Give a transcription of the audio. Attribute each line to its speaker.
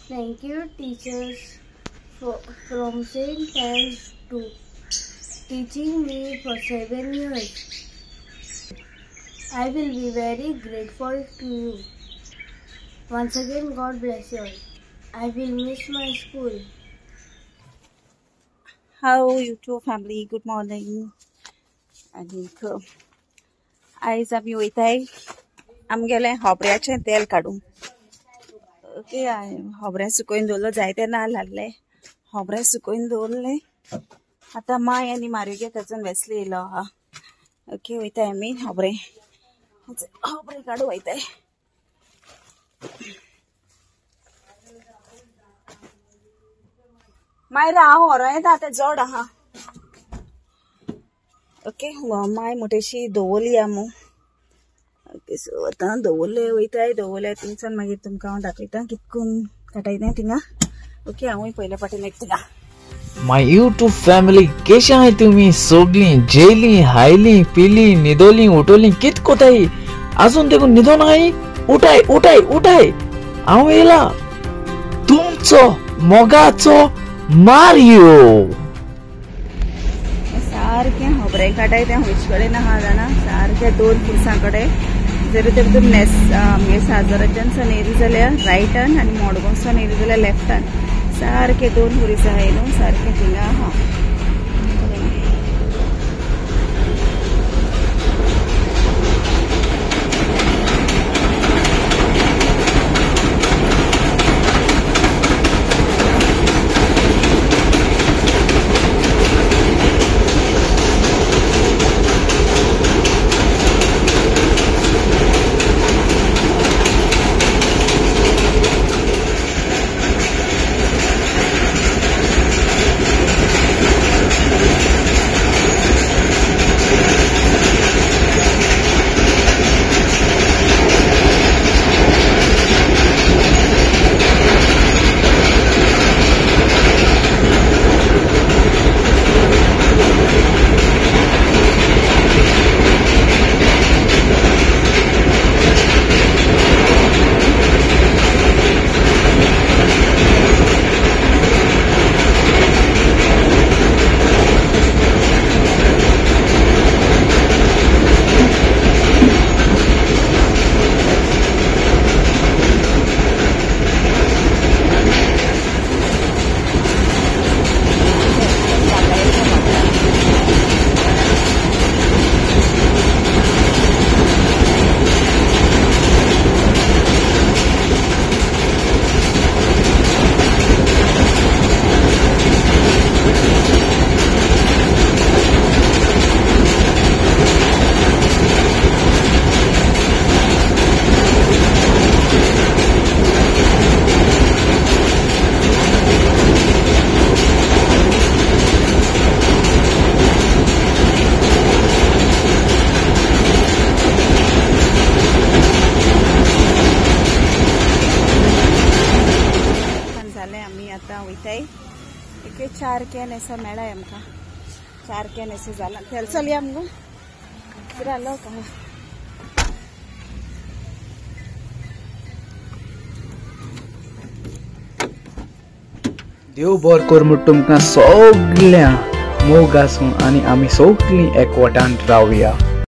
Speaker 1: Thank you teachers from St. Anne's to teaching me for 7 years. I will be very grateful to you. Once again, God bless you all. I will miss my school.
Speaker 2: How YouTube family, good morning. आनीक आयज आमी वयताय आमगेलें होबऱ्याचें तेल काडूंक. Okay, होबऱ्या सुकोवन दवरलो, जायते नाल्ल हाडले, होबऱ्या सुकोवन दवरले. आतां माय आनी मारियोगे कजन वेसली येयलो आहा. ओके, वयताय आमी होबरे होबरे काडूंक वयताय. मायरा हांव व्हरों येता, आतां जोड आहा. ओके, my मोटेशी दवरली या मू. ओके, सो आतां दवरले वयताय, दवरले थिंगसान मागीर तुमकां हांव दाखयता कितकून काटाय तें थिंगा. ओके, हांवूय पयले फाटीन एक थिंगा.
Speaker 3: My YouTube family, केशे आहाय तुमी सोगलीं जेलीं हायलीं पिलीं न्हिदोलीं उठोलीं कित कोताय? आजून देखून न्हिदोन आहाय? उठाय उठाय उठाय, हांव येयला तुमचो मोगाचो मारियो.
Speaker 2: सारकें होबरे काटाय तें खंयचे कडेन आहा जाणा, सारकें दोन पुरसां कडेन. जरी तर तूं नेस आमगे साजराच्यान सान येयली जाल्यार रायटान आनी मडगांवसान येयली जाल्यार लेफ्टान, सारकें दोन पुरीस आहाय न्हू, सारकें थिंगा आहा. चार can ऐसा मेळाय आमकां, 4 can अशें जाला. तेल चलया मगो जालो का.
Speaker 4: देव बरो कर म्हूण तुमकां सगळ्यां मोग आसूं आनी आमी सगळीं एकवटान रावया.